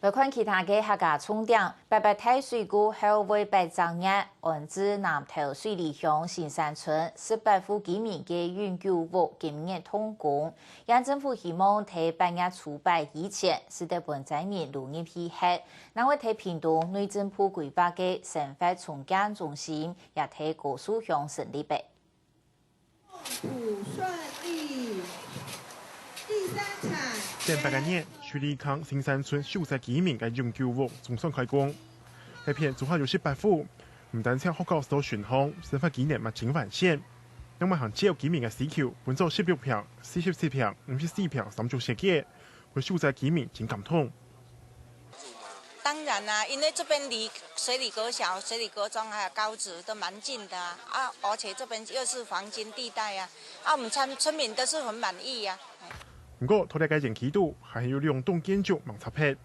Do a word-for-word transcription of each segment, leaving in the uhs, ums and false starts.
來看其他个客家重點，八八大水過後會八隻月，安置南投水里鄉新山村十八戶居民个永久屋今日動工。縣政府希望在八月初八以前，使得分災民攄入去核，另外在屏東內政部規劃个生活重建中心也在高樹鄉成立个。 等八個月，水里鄉新山村受災居民个永久屋總算開工。該片總下有十八戶，毋單淨學校受到損害，生活機能嘛真完善。另外還照居民个需求，分做十六坪、四十七坪、五十四坪三種設計， 分受災居民真感動。當然啦、因為這邊離水里國小、水里國中還有高職都蠻近的啊，啊，而且這邊又是黃金地帶啊，啊，我們村村民都是很滿意啊。毋過，在這个園區肚，還有兩棟建築吂拆忒，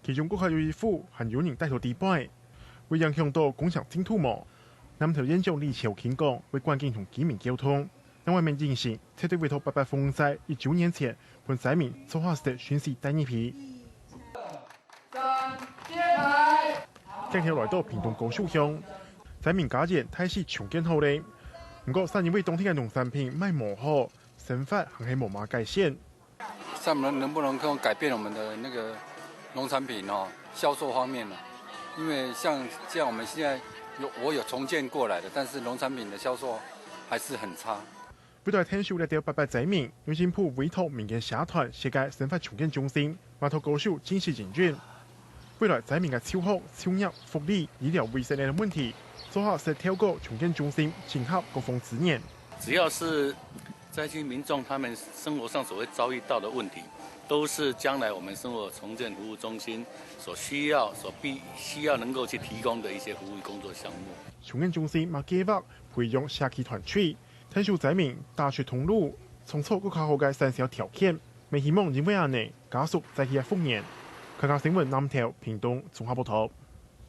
其中閣較有一戶還有人戴到底背，會影響到工程進度無？南投縣長李朝卿講，會趕緊同居民溝通，另外面認識，絕對會在八八風災一週年前 分災民做下勢順勢帶入去。鏡頭來到屏東高樹鄉，災民家園大勢重建好咧。毋過，山因為當地个農產品賣無好，生活還係無麼改善。看能能不能夠改變我們的那個農產品哦，銷售方面呢？因為像像我們現在有我有重建過來的，但是農產品的銷售還是很差。 為了𢯭手這兜八八災民，內政部委託民間社團設計生活重建中心，嘛在高樹正式營運。未來災民个就學、就業、福利、醫療衛生等問題，做好勢透過重建中心整合各方資源。只要是災區民眾他們生活上所會遭遇到的問題，都是將來我們生活重建服務中心所需要、所必需要能夠去提供的一些服務工作項目。重建中心嘛計劃培養社區團隊， 𢯭手災民打出通路，創造更加好个產銷條件，也希望因為恁仔，加速災區个復原。客家新聞南投、屏東綜合報導。